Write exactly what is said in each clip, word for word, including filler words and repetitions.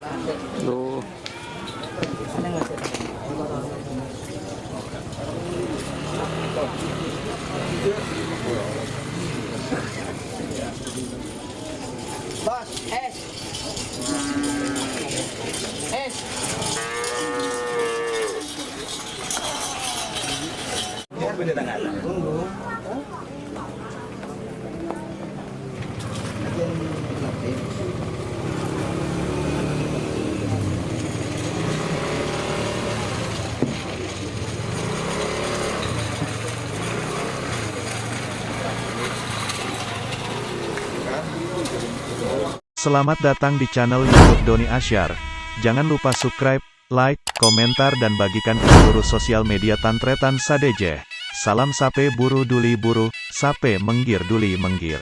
Loh. Bos, es. Es. Selamat datang di channel YouTube Doni Asyar. Jangan lupa subscribe, like, komentar, dan bagikan ke seluruh sosial media tan-trètan sadhâjâ. Salam sapè buru dhuli buru, sapè mèngghir dhuli mèngghir.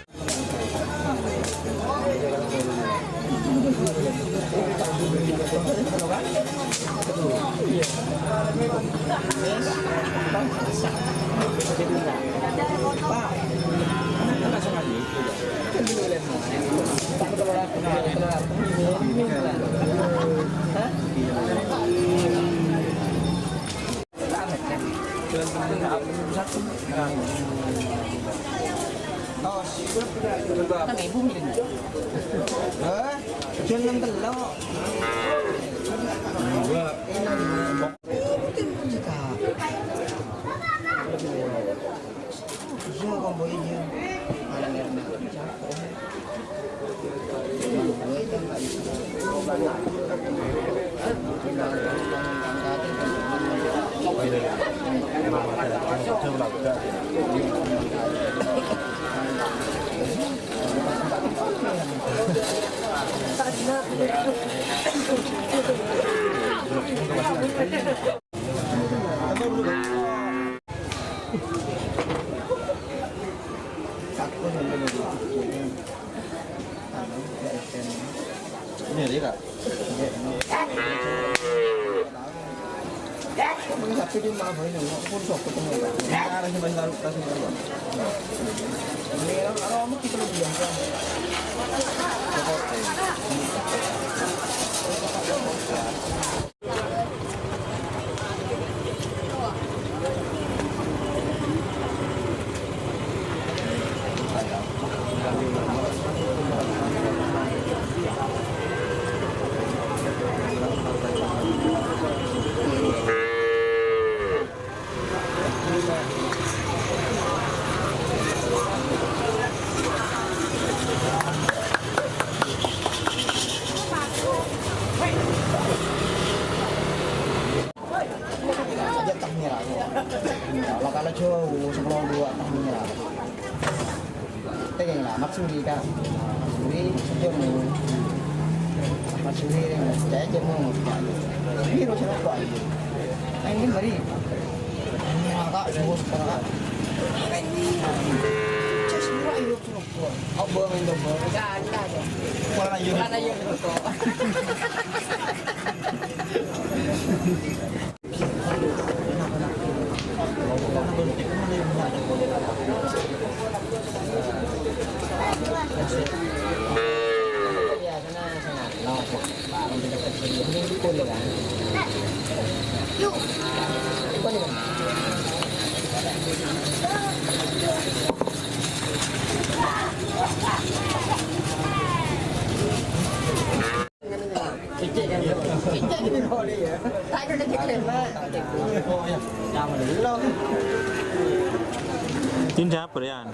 Hah? Jam enam telok. Iya, kombo iya. Jâ' tang nyèra. Lokal jâu, sapolo dua tang nyèra. Tèngèng la, maksuri ka. Maksuri, jâ' mo. Maksuri, cècè mo. Ini terus apa? Ini mari. Nyèra, Kak, jâu, Kak. Ini. Cus, murah, yuk. Obong itu, Bos. Bukan aja. Bukan aja, Bos. Tin siapa, Yan?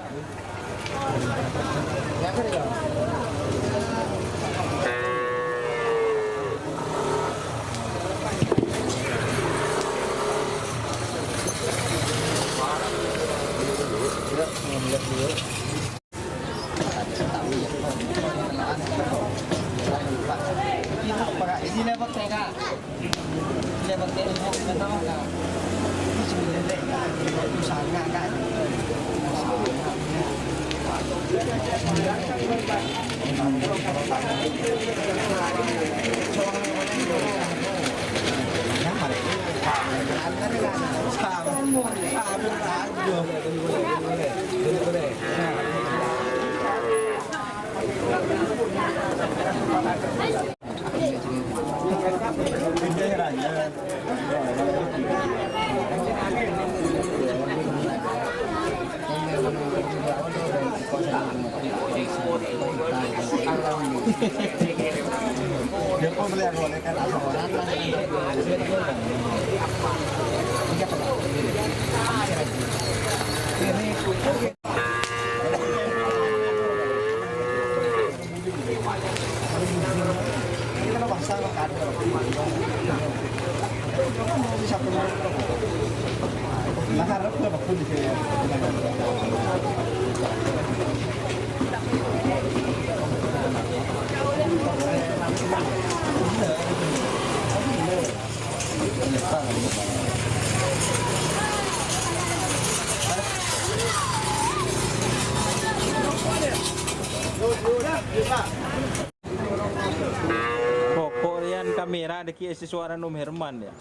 Pokok rèyan kamera dâgghi' isi sowarana Om Herman, ya.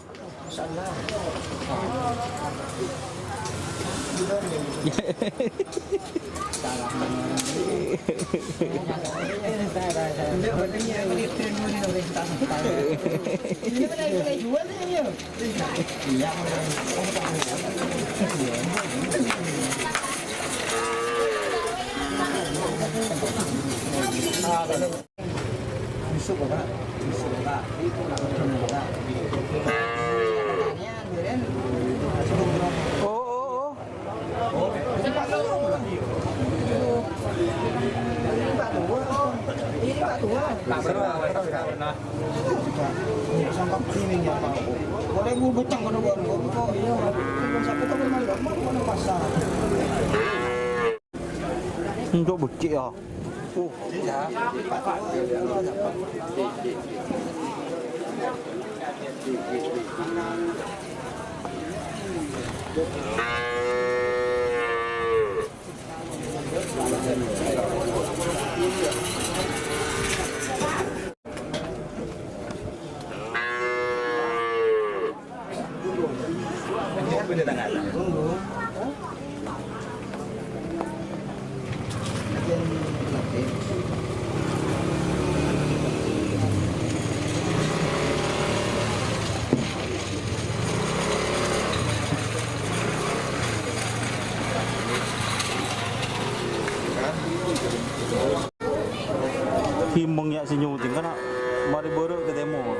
Oh, oh, oh. Untuk becek, ya. Uh. Himeng ya' sè nyuting, kan marè bârâ' ka tèmor.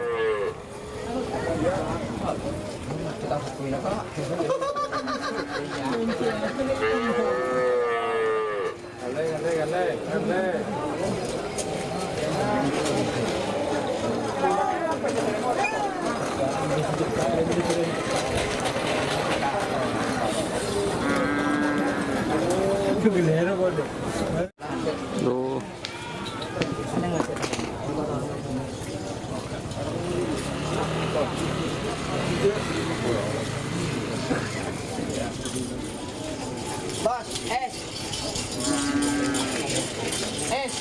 Tuh. Bos, es. Es.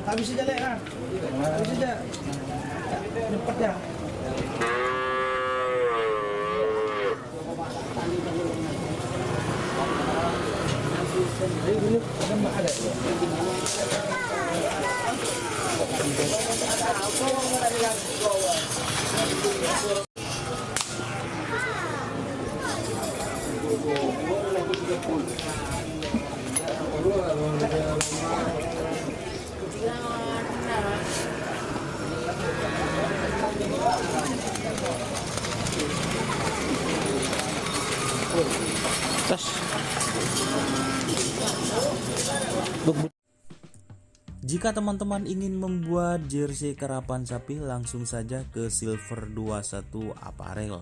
Habis aja, Lek, ah. Habis aja. Cepet, ya. Jika teman-teman ingin membuat jersey karapan sapi, langsung saja ke Silver dua satu Apparel.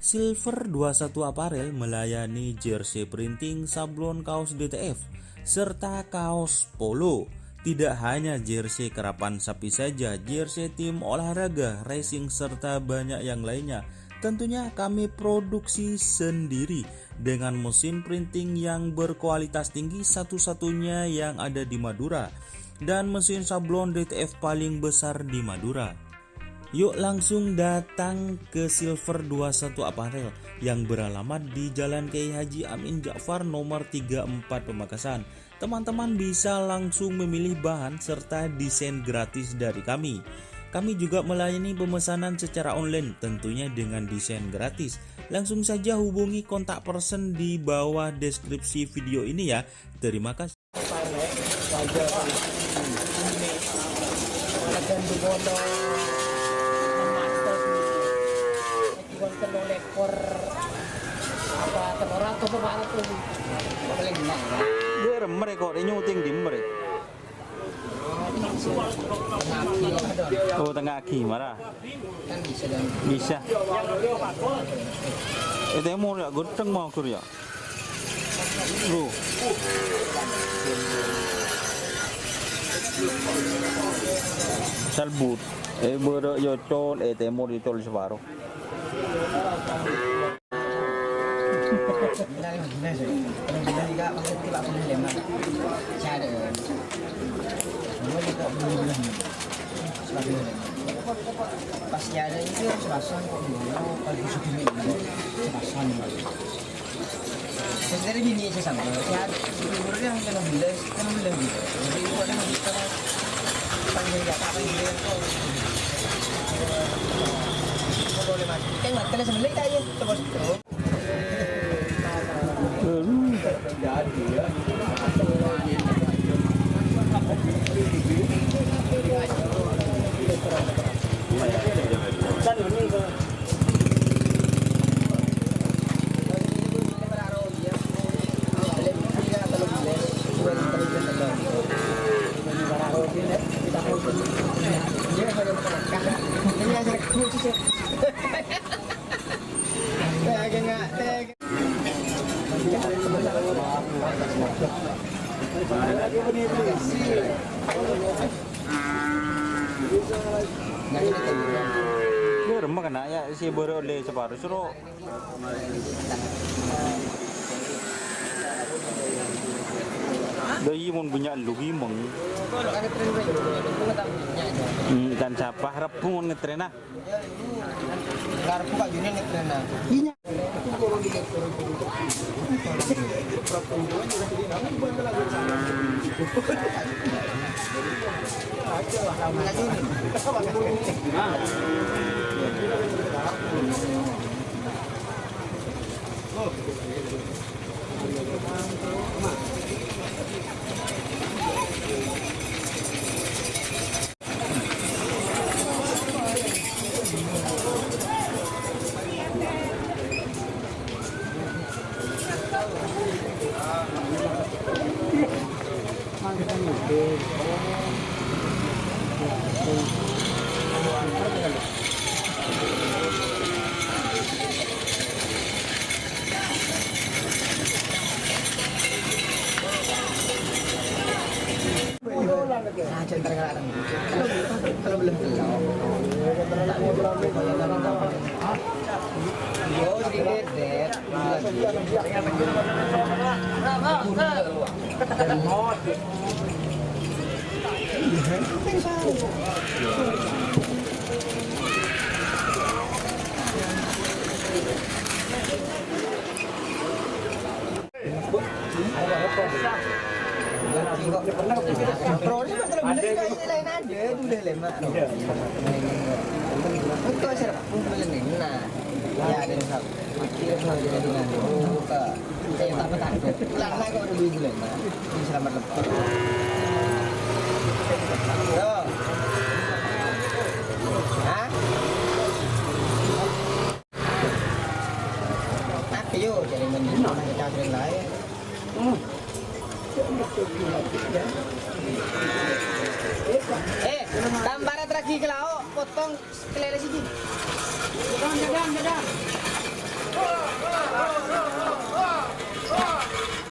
Silver dua satu Apparel melayani jersey printing, sablon kaos D T F, serta kaos polo. Tidak hanya jersey karapan sapi saja, jersey tim olahraga, racing, serta banyak yang lainnya. Tentunya kami produksi sendiri dengan mesin printing yang berkualitas tinggi, satu-satunya yang ada di Madura, dan mesin sablon D T F paling besar di Madura. Yuk langsung datang ke Silver dua satu Apparel yang beralamat di Jalan Kiai Haji Amin Ja'far nomor tiga empat Pamekasan. Teman-teman bisa langsung memilih bahan serta desain gratis dari kami. Kami juga melayani pemesanan secara online, tentunya dengan desain gratis. Langsung saja hubungi kontak person di bawah deskripsi video ini ya. Terima kasih. Iyâ, remmer kok, rè nyuting di remmer. Oh, tengah agi, marah. Bisa. Eh, temo ya, goteng mau kur ya. Bro. Salbut. Eh, bârâ' yocol, eh, temo yocol separo. Pas tiada itu sepasang kok dulu, kalau di sini sepasang. Sebenarnya gini aja sama, ya, umurnya hanya enam belas, enam belas gitu. Jadi itu ada yang kita panggil ya, apa gitu ya, kok. Kok boleh mati? Kan mati lah sebenarnya kayak terus. Iyâ, remma kana' ya, sè bârâ' ollè saparo, soro. Dâ' iyâ, mon bânnya' lu ghi mèng. Hmm, kan sapa? Rebbhu mon ngetrèna. Hah? Ayo, jadi mending kita lain. Eh, tambah rata lagi ke lauk, potong kelele siji. Gedang, gedang, gedang.